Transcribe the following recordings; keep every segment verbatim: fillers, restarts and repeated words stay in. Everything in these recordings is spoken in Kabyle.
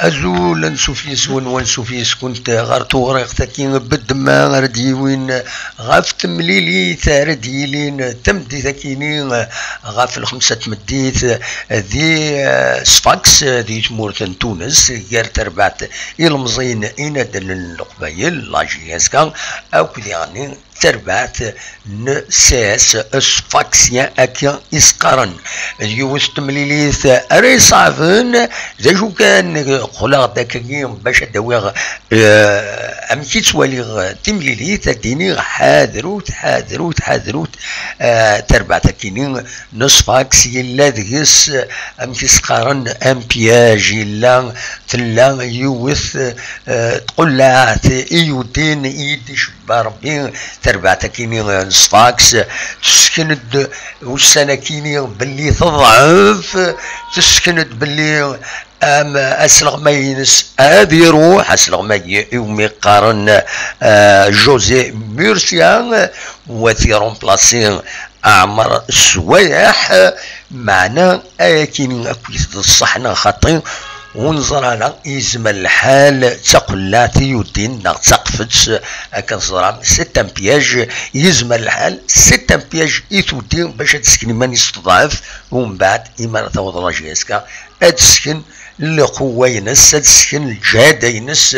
Azul, ansuf yes-wen, wansuf yes-kunt ɣer tewriqt-agi beddma ara d-yiwin ɣef temlilit ara d-yilin tameddit-akini ɣef lxemsa n tmeddit di, eh, Sfax, di tmurt n Tunes, gar terbaɛt ilemẓiyen inaddalen n Leqbayel, la J S K, akked diɣenni terbaɛt n C S Sfaxien akka i s-qqaren. D yiwet n temlilit ara iṣeɛben, d acu kan, qqleɣ-d akkagi bac ad d-awiɣ, eh, amek i ttwaliɣ timlilit, ad d-iniɣ ḥadrut, ḥadrut, ḥadrut, eh, terbaɛt-akini n Sfax yella deg-s, amek i s-qqaren, un piège, yella, tella yiwet, eh, tqullaɛt i yudin i d-icebba Rebbi terbaɛt-akini n Sfax, tesken-d ussan-akini belli teḍɛef, tesken-d belli am asleɣmay-ines ad iruḥ, asleɣmay iwumi qqaren, eh, José Murcia, u ad t-irumplasi Ɛmer Sswayeḥ. Meɛna ayakini akkit d ṣṣeḥ neɣ xaṭi, ur neẓri ara, yezmer lḥal d taqellaɛt i yudin neɣ d taqfet, akken teẓram, c'est un piège, yezmer lḥal c'est un piège i tudi bac ad tesken iman-is teḍɛef, umbeɛd imi ara taweḍ la J S K ad tesken lquwwa-ines, ad tesken lǧehda-ines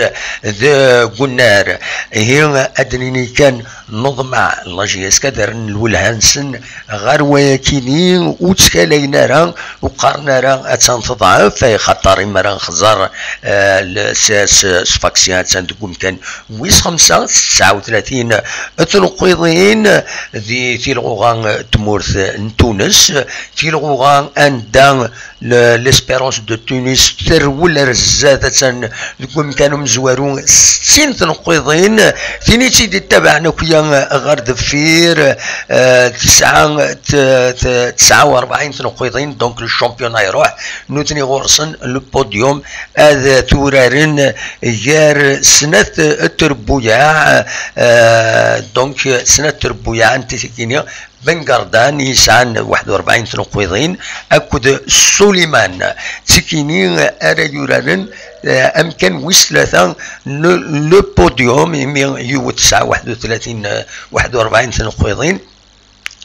deg unnar. Ihi ad d-nini kan neḍmeɛ la J S K ad rren lwelha-nsen ɣer wayakini, ur ttkalayen ara, ur qqaren ara attan teḍɛef, ay xaṭer imi ara nxeẓẓer, eh, le C S Sfaxien attan deg umkan wis xemsa, tesɛa u tlatin tneqqiḍin di tilɣuɣa n tmurt n Tunes, tilɣuɣa anda le-, l'Espérance de Tunis terwel ar zdat, attan deg umkan umezwaru, settin tneqqiḍin. Tin i tt-id-ittabaɛen akya ɣer deffir, eh, tesɛa, t-, t-, tesɛa u rebɛin tneqqiḍin, donc le championnat iruḥ. Nutni ɣur-sen le podium ad t-uraren gar snat trebbuyaɛ, eh, donc snat trebbuyaɛ n tikini, Ben Gardan yesɛan waḥed u rebɛin tneqqiḍin akked Suliman. D tikini ara yuraren, eh, amkan wis tlata n le podium, imi yiwet tesɛa waḥed u tlatin, eh, waḥed u rebɛin tneqqiḍin.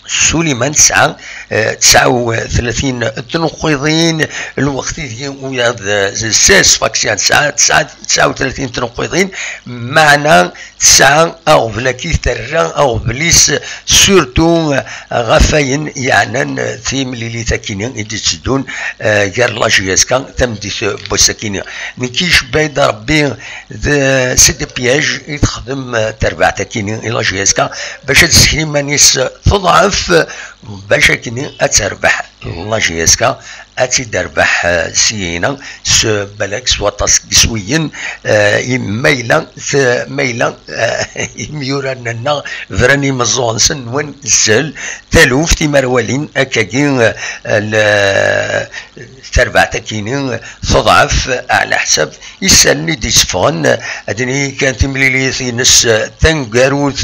Suliman tesɛa, eh, tesɛa u tlatin tneqqiḍin, lweqt ideg uyaḍ, eh, Sfaxien tesɛa, tesɛa tesɛa u tlatin tneqqiḍin, meɛna tesɛa aɣbel-agi, terra aɣbel-is surtout ɣef wayen yeɛnan timlilit-akini i d-itteddun, eh, gar la J S K tameddit n wass-akini. Nekk icebba-yi-d Rebbi d, c'est des pièges i texdem, eh, terbaɛt-akini i la J S K bac ad tesken iman-is teḍɛef, bac akini ad terbeḥ la J S K, ad tt-id-terbeḥ, eh, syin-a, s balak s waṭas n yiswiyen, eh, i ma yella, s-, ma yella, eh, imyuraren-nneɣ bran imeẓẓuɣen-nsen, nwan zzhel, taluft, timerwalin, akkagi, eh, le-, tarbaɛt-akini teḍɛef, ɛla ḥsab isallen i d-iseffɣen, ad d-nini kan timlilit-ines taneggarut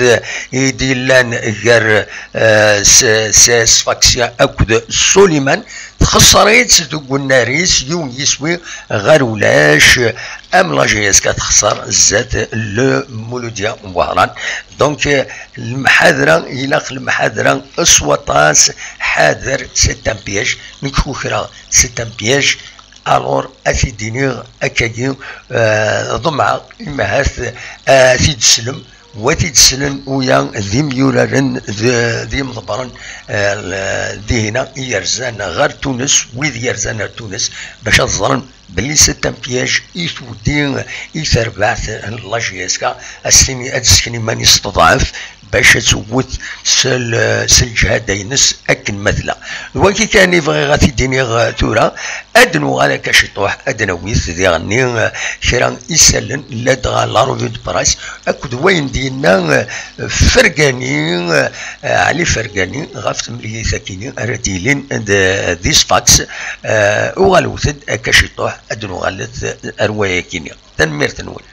i d-yellan gar, eh, s-, s-, Sfaxien akked Suliman, txeṣṣer-itt deg unnar-is yiwen yiswi ɣer ulac, am la J S K texṣer zdat le Mouloudia Wahran. Donc, eh, lemḥadra, ilaq lemḥadra s waṭas, ḥader, c'est un piège, nekk kukreɣ, c'est un piège, alors, ad t-id-iniɣ akkagi, eh, ḍemɛeɣ, imahat, eh, ad t-id-teslem, wa t-id-slen uya d imyuraren d, d imḍebbren, eh, l-, dihina i yerzan ɣer Tunes, wid yerzan ɣer Tunes, bac ad ẓren belli c'est un piège i tudi i terbaɛt n la J S K, ad s-tini, ad d-tesken iman-is teḍɛef, bac ad tewwet s l-, s lǧehda-ines akken ma tella. D wagi kan i bɣiɣ ad t-id-iniɣ, eh, tura. Ad nuɣal akka ciṭuḥ, ad d-nawi diɣenni, eh, kra isallen, ladɣa la revue de presse, akked wayen d-yenna, eh, Fergani, eh, Ɛli Fergani, ɣef temlilit-akini ara d-yilin d, di Sfax, eh, uɣalet-d akka ciṭuḥ, ad nuɣalet ar wayakini. Tanemmirt-nwen.